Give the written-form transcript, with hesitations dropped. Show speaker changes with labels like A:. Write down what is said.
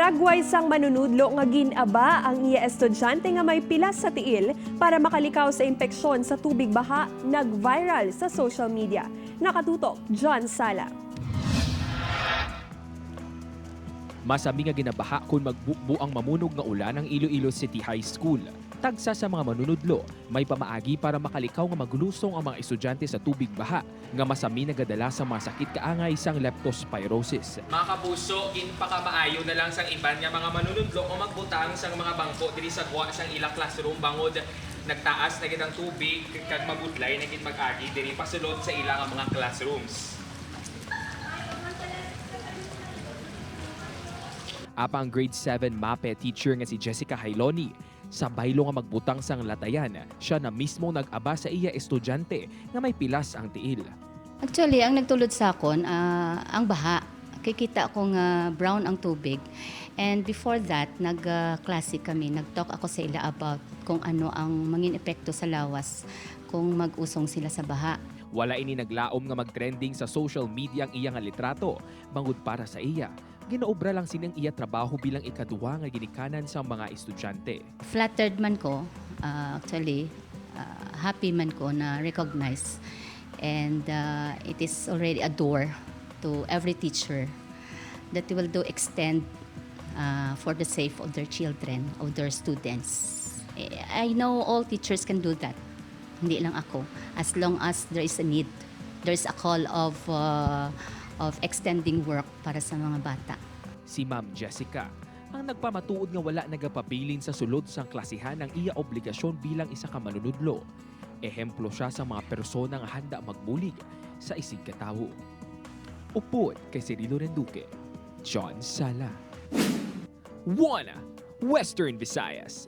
A: Pagragway sang manunudlo nga gin-aba ang iya estudyante nga may pilas sa tiil para makalikaw sa impeksyon sa tubig baha, nag-viral sa social media. Nakatutok, John Sala.
B: Masami nga ginabaha kung magbukbo ang mamunog nga ulan ang Iloilo City High School. Tagsa sa mga manunudlo, may pamaagi para makalikaw nga maglusong ang mga estudyante sa tubig baha nga masami nagadala sa mga sakit kaangay sang leptospirosis.
C: Mga kapuso, ginpakamaayo na lang sang iban nga mga manunudlo o magbutang sang mga bangko diri sa guwa sang ila classroom bangod nagtaas na gid ang tubig kag mabudlay na gid mag-agi diri pasulod sa ila nga mga classrooms.
B: Apa ang grade 7 MAPE teacher nga si Jessica Hailoni, sa baylo nga magbutang sang latayan, siya na mismo nag-aba sa iya estudyante nga may pilas ang tiil.
D: Actually, ang nagtulod sa akon, ang baha. Kikita ko nga brown ang tubig. And before that, nag-klase kami. Nag-talk ako sa ila about kung ano ang mangin epekto sa lawas kung mag-usong sila sa baha.
B: Wala ini naglaom nga magtrending sa social media ang iya nga litrato. Bangod para sa iya, ginaobra lang sinang iya trabaho bilang ikaduha nga ginikanan sa mga estudyante.
D: Flattered man ko, actually, happy man ko na recognize. And it is already a door to every teacher that they will do extend for the sake of their children, of their students. Eh, I know all teachers can do that. Hindi lang ako. As long as there is a need, there is a call of extending work para sa mga bata.
B: Si Ma'am Jessica, ang nagpamatuod nga wala nagapabilin sa sulod sang klasihan ang iya obligasyon bilang isa ka manunudlo. Ehemplo siya sa mga persona nga handa magbulig sa isig katawo. Upod kay Cirilo Renduque, John Sala. 1. Western Visayas.